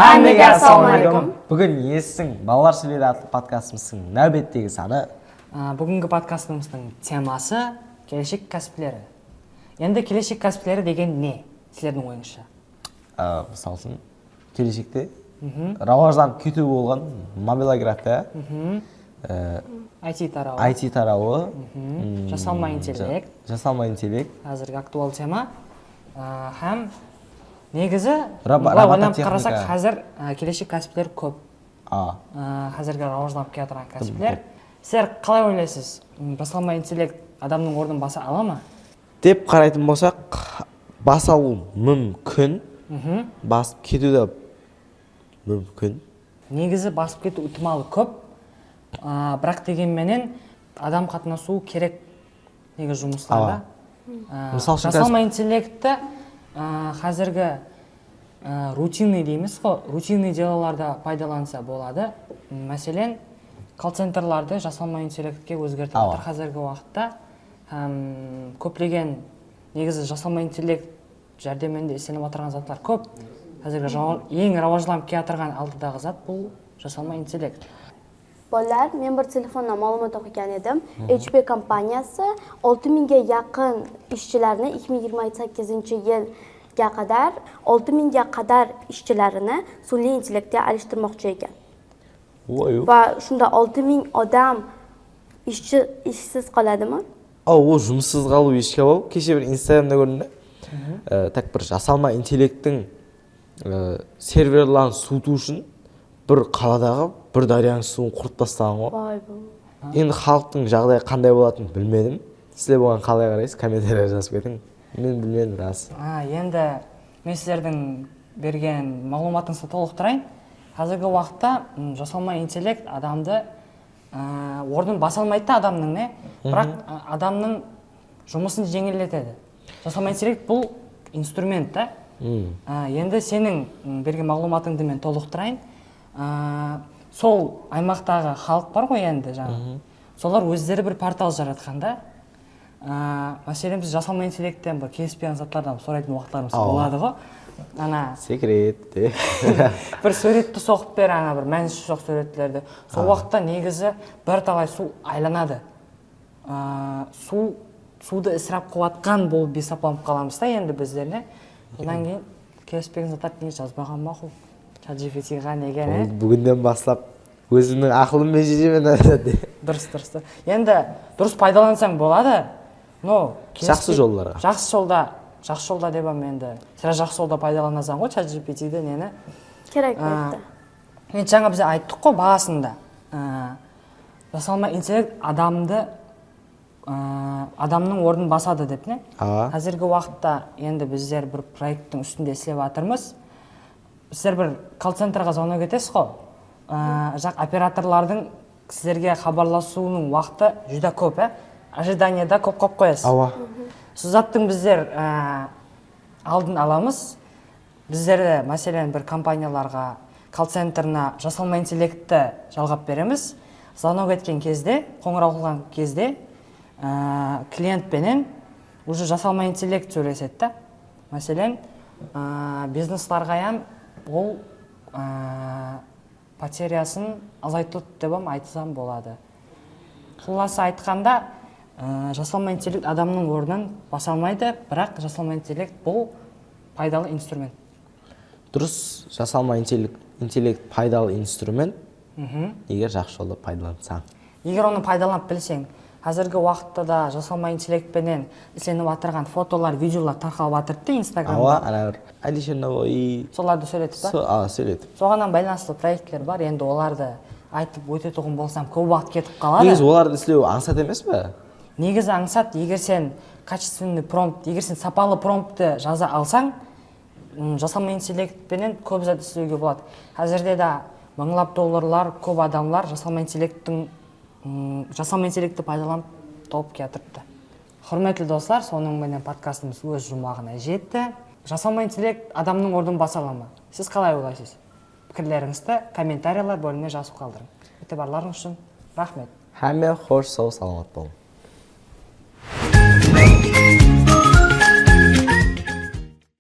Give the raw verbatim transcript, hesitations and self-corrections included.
Hámmege assalamu aleykum. Búgin Esitiń, balalar sóyleydi atlı podkastımızdıń náwbettegi sanı. Á, búgingi podkastımızdıń teması keleshek kásipleri. Endi keleshek kásipleri degen ne, sizlerdiń oyıńızsha? Á, mısal ushın, keleshekte rawajlanıp ketiwi bolǵan mobilografta, á, I T tarawı. I T tarawı, mm, Jasalma ja-, intellekt. Jasalma intellekt. Házirgi aktual tema. Á, hám negizi, bılay oynap qarasaq, házir, á, keleshek kásipler kóp. A. Á, házirgi rawajlanıp kiyatırǵan kásipler. Sizler qalay oylaysız? M, jasalma intellekt adamnıń ornın basa ala ma? Dep qaraytın bolsaq, basa alıwı múmkin, basıp ketiwi de múmkin. Negizi basıp ketiw itimalı kóp. A, biraq degen menen adam qatnasıwı kerek. Nege jumıslarda? Awa. Á, mısal ushın, jasalma intellektti, á, házirgi, á, rutinный deymiz ǵo, rutinный delolarda paydalansa boladı. Máselen, kall-centrlardı jasalma intellektke ózgertip atır házirgi waqıtta. Hám kóplegen negizi jasalma intellekt járdeminde islenip atırǵan zatlar kóp. Házirgi rawa-, eń rawajlanıp kiyatırǵan aldıdaǵı zat bul jasalma intellekt. Balalar, men bir telefonnan maǵlıwmat oqıǵan edim. H P kompaniyası olti mingge yaqın ishchilarni ikki ming yigirma sakkizinchi yilga qadar olti mingge qadar ishchilarini sun'iy intellektga alishtirmoqchi ekan. Oy. Va shunda olti ming odam ishchi, ishsiz qoladimi? Aw, o jumıssız qalıw eshki-aw. Keshe bir Instagramda kórdim de. E, tak bir jasalma intellekttiń, e, serverların suwıtıw ushın bir qaladaǵı bir dáryanıń suwın qurıp taslaǵan ǵoy. Vay be. Endi xalıqtıń jaǵdayı qanday bolatının bilmedim. Sizler buǵan qalay qaraysız? Kommentariyaǵa jazıp ketiń. Men bilmedim, ras. A, endi men sizlerdiń bergen maǵlıwmatıńızdı tolıqtırayın. Házirgi waqıtta, m, jasalma intellekt adamdı, a, ornın basa almaydı da adamnıń, ne? Biraq, a, adamnıń jumısın jeńilletedi. Jasalma intellekt bul instrument ta. A, endi seniń, m, bergen maǵlıwmatıńdı men tolıqtırayın. A, sol aymaqtaǵı xalıq bar ǵoy endi, jańa. Solar ózleri bir portal jaratqan da. A, máselen, biz jasalma intellektten bir kelispegen zatlardan soraytın waqıtlarımız boladı ǵo. Ana. Sekret de. Bir súwretti soǵıp ber, ana bir mánisi joq súwretlerdi. Sol waqıtta negizi bir talay suw aylanadı. A, suw, suwdı israp qılıp atqan bolıp esaplanıp qalamız da endi bizler, ne? Onnan keyin kelispegen zatlardı nege jazbaǵan maqul? ChatGPT-ǵa nege, ne? Búginnen baslap ózimniń aqılım menen jejemen, de. Durıs, durıs. Endi durıs paydalansań boladı. No, jaqsı jollarǵa. Jaqsı jolda, jaqsı jolda dep ham endi. Sirá jaqsı jolda paydalanasań ǵoy ChatGPT-di, neni? Kerek boldı. Endi jańa biz ayttıq ǵoy basında. A, jasalma intellekt adamdı, a, adamnıń ornın basadı dep, ne? Awa. Házirgi waqıtta endi bizler bir proekttiń ústinde islep atırmız. Sizler bir kall-centrǵa zvonok etesiz ǵo. A, jaq operatorlardıń sizlerge xabarlasıwınıń waqtı júdá kóp, e? Ожиданиеda kóp qoyıp qoyasız. Awa. Sol zattıń bizler, a, aldın alamız. Bizler de, máselen, bir kompaniyalarǵa kall-centrına jasalma intellektti jalǵap beremiz. Zvonok etken kezde, qońıraw qılǵan kezde, a, klient penen уже jasalma intellekt sóylesedi da. Máselen, a, bizneslarǵa ham ol, a, poteryasın azaytıp dep ham aytsam boladı. Qullası aytqanda, ı, jasalma intellekt adamnıń ornın basa almaydı, biraq jasalma intellekt bul paydalı instrument. Durıs, jasalma intellekt, intellekt paydalı instrument, eger jaqsı jolda paydalansań. Eger onı paydalanıp bilseń, házirgi waqıtta da jasalma intellekt penen islenip atırǵan fotolar, videolar tarqalıp atırdı da Instagramda. Awa, ana bir Alisher Navoiy. Solardı sóyletip pa? So-, a, sóyletip. Soǵan baylanıslı proektler bar, endi olardı aytıp ótetuǵın bolsam, kóp waqıt ketip qaladı. Negizi olardı islew ańsat emes pa? Negizi ańsat, eger sen качественный промпт, eger sen sapalı prompttı jaza alsań, ım, jasalma intellekt penen kóp zat islewge boladı. Házirde de mıńlap dollarlar, kóp adamlar jasalma intellekttiń, ım, jasalma intellektti paydalanıp tawıp kiyatırıptı. Húrmetli doslar, sonıń menen podkastımız óz juwmaǵına jetti. Jasalma intellekt adamnıń ornın basa ala ma? Siz qalay oylaysız? Pikirlerińizdi kommentariyalar bólimine jazıp qaldırıń. Itibarlarıńız ushın raxmet. Hámme xosh, saw, salamat bolıń.